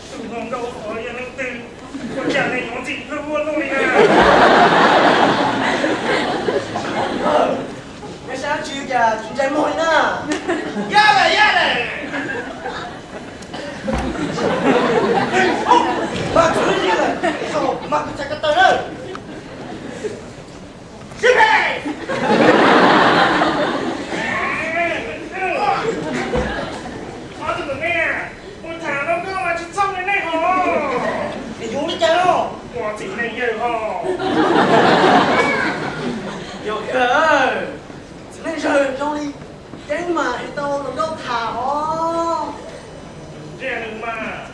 Tus hluas nkauj qhov yog leej twg, ua cas nws yuav ntxim hlub ua luaj li na? Neb sab tsis cas tsis ntshai muag li na. Yaj lawm, yaj lawm. Mas txwv li lawm, mas kuv txhais ko taw na. Sib phem! Ob tug tus nej, mus tham hluas nkauj mas tsis txhob li nej hos. Nws yuav li cas los? Ua txiv neej yawg hos. Yog kawg, txiv neej yawg zoo li ceeb mas hais tau hluas nkauj tham hos. Ntsia nws mas.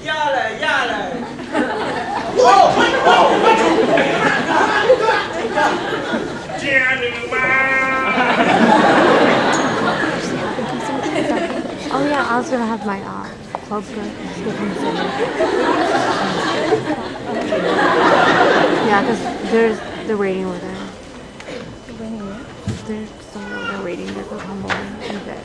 Yaj lawm, yaj lawm. Ntsia nws mas. Oh yeah, I was gonna have my uh, club girl. She comes in. Yeah, because there's the waiting over there. Waiting where? There's someone over there waiting. They're gonna come over in a bit.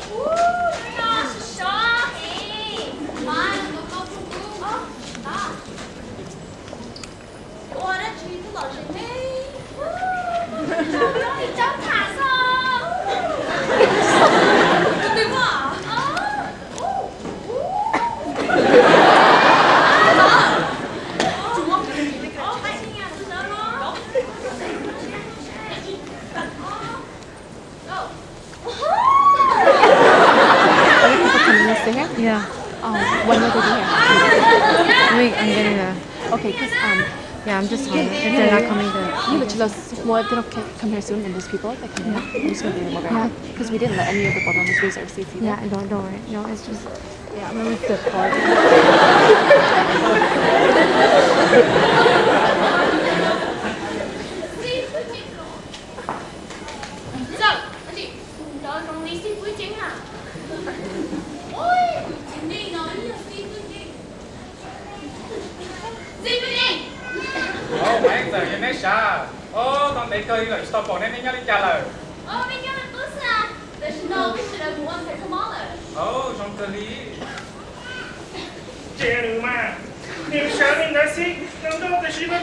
Ua dab tsi twb los tsev me. Coob li coob tham xwb. Tus twg mas? Are you people coming to stay here? Yeah. Um, when will they be here? Wait, I'm getting a. Okay, 'cause, um, yeah, I'm just telling them if they're not coming, then. Yeah, but just, well, if they don't ca- come here soon, then those people that come here, I'm just gonna bring them over here. Yeah. 'Cause we didn't let any of the board members lose their seats either. Yeah, don't, don't worry. No, it's just, yeah, I'm gonna flip hard. Txawm, tus ntawd zoo li xib fwb ceeb na. Tus txiv neej no yog xib fwb ceeb. Xib fwb ceeb. Au, Maiv Txawm, yog neb sav. Au, tau ntev kawg li lawm tsis tau pom neb, neb nyob li cas lawm? Au, peb nyob qub xwb, tam sim no peb sawv daws mus ua ntxhais kho mob lawm. Au, zoo kawg li. Ces nws mas, nws sawv li ntawd xwb, nws nrog tus sib pab.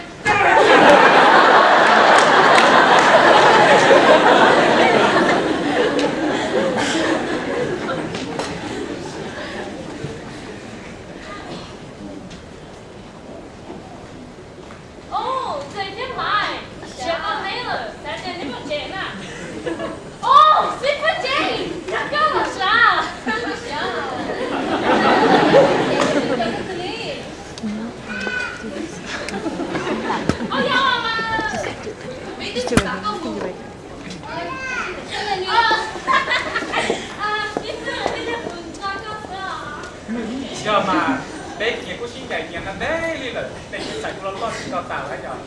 Au, Txawm thiab Maiv, siav tau neb lawm, xav tias neb muaj tsev na. Au, xib fwb Ceeb, yog koj los sav. Au, yog mas. Peb twb tsis xav koj mus. Yog mas, peb nyias kuj sib ncaim nyias no ntev li lawm, nej tsis xaiv kuv los loj tsis tau tas lawm yog.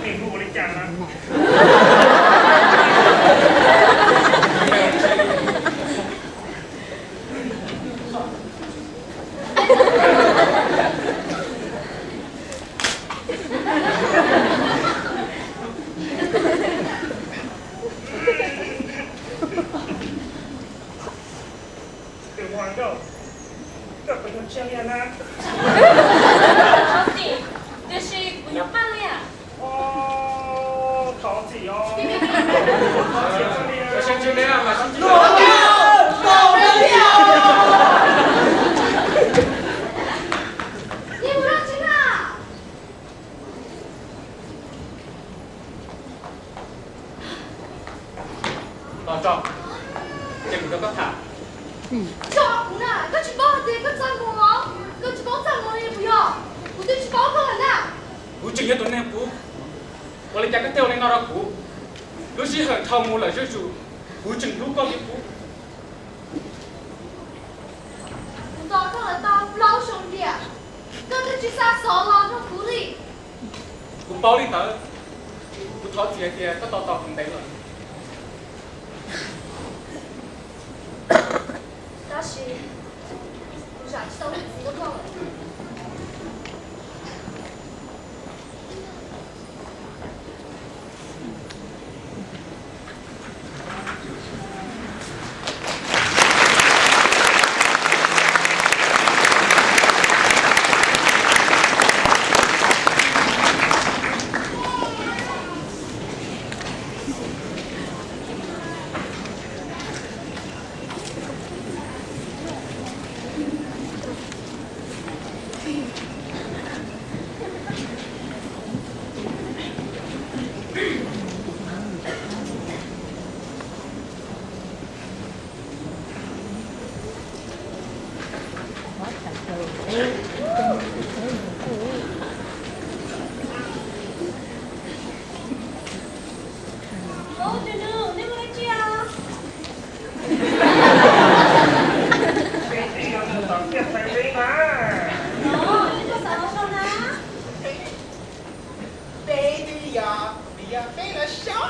Nej hu ua li cas na? Tus hluas nkauj, koj puas yog Tsiaj Liaj na? Thov txim, tiam sis kuv yog Paj Liaj. Thov txim os. Los tso, ces kuv nrog koj tham. Tso kuv na, koj tsis paub hais tias koj txaj muag los? Koj tsis paub txaj muag li puas yog? Kuv twb tsis paub koj lawm na. Kuv tseem yog tus neeg puv, ua li cas koj thiaj ua li no rau kuv? Lub sij hawm dhau mus lawm zuj zus, kuv tseem hlub koj li puv. Kuv tos koj los tau plaub xyoo tiam, koj twb tsis xa xov los nrog kuv li. Kuv paub li ntawd, kuv thov txim hais tias koj tos tos kuv ntev lawm. Peb twb yog, yog peb los so.